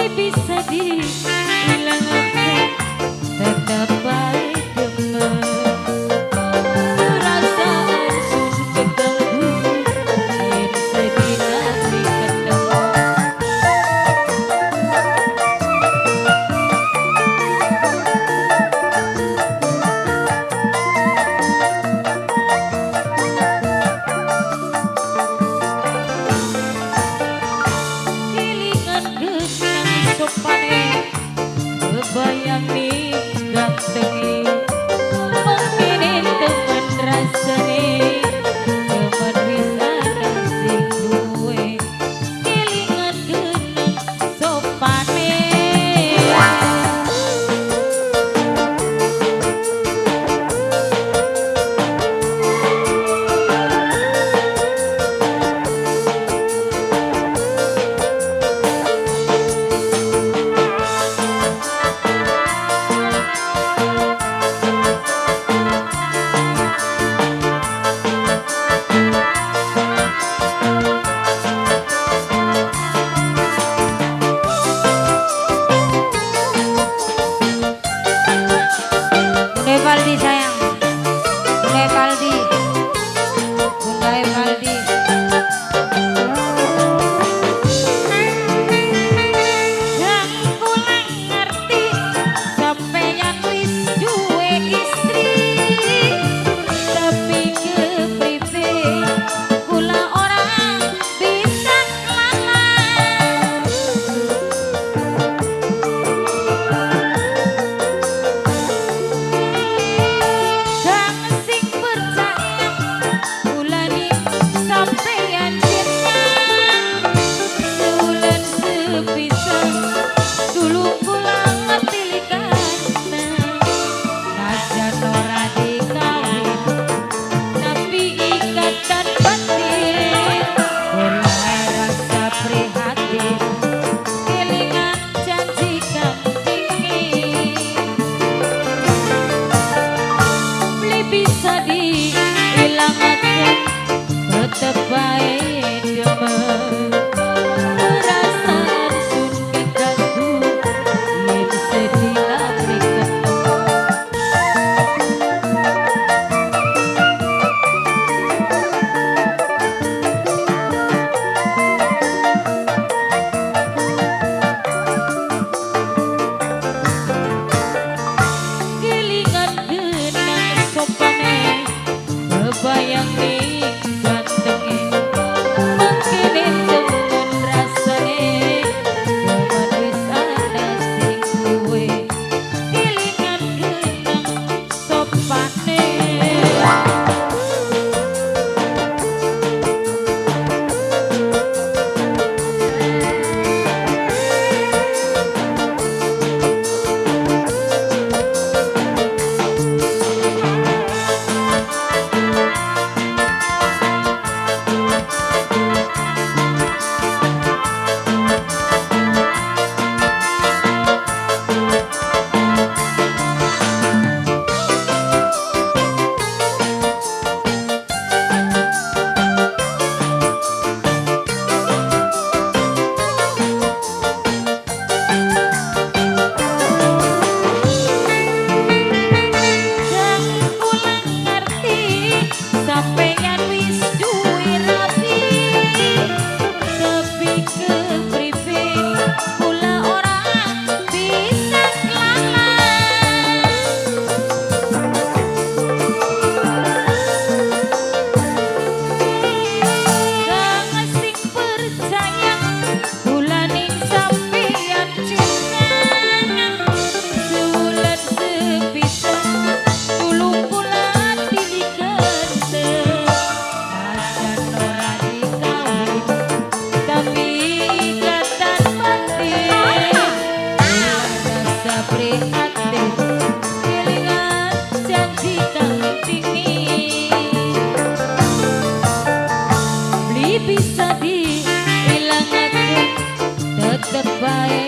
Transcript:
Beli bisa dihilangaken, tetep bae demen. Perasaan sun keganggu yen sedina beli ketemu. Kelingan genang sopane, kebayang ning gantenge, mengkene temen rasane, temen wis ana sing duwe. Kelingan genang sopane. Bunda Evaldi sayang, Bunda Evaldi, Bunda Evaldi. Kang kula ngerti sampeyan wis duwe istri, tapi kepribe kula ora bisa nglawan. Kang sing percaya kula ning sampeyan cinta, sewulan sepisan tulung kula tilikan. Najan ora dikawin tapi ikatan batin, kula rasa prihatin kelingan janji kang dingin. Beli bisa dihilangaken, tetep bae demen. Perasaan sun keganggu yen sedina beli ketemu. Kelingan genang sopane, kebayang ning gantenge, mengkene temen rasane, temen wis ana sing duwe. Kelingan genang sopane. Kang kula ngerti sampeyan wis duwe rabi, tapi kepribe kula ora bisa nglawan. Kang sing percaya kula ning sampeyan cinta, sewulan sepisan tulung kula tilikan. Najan ora dikawin tapi ikatan batin, kula rasa prihatin kelingan janji kang tinggi. Beli bisa dihilangaken, tetep bae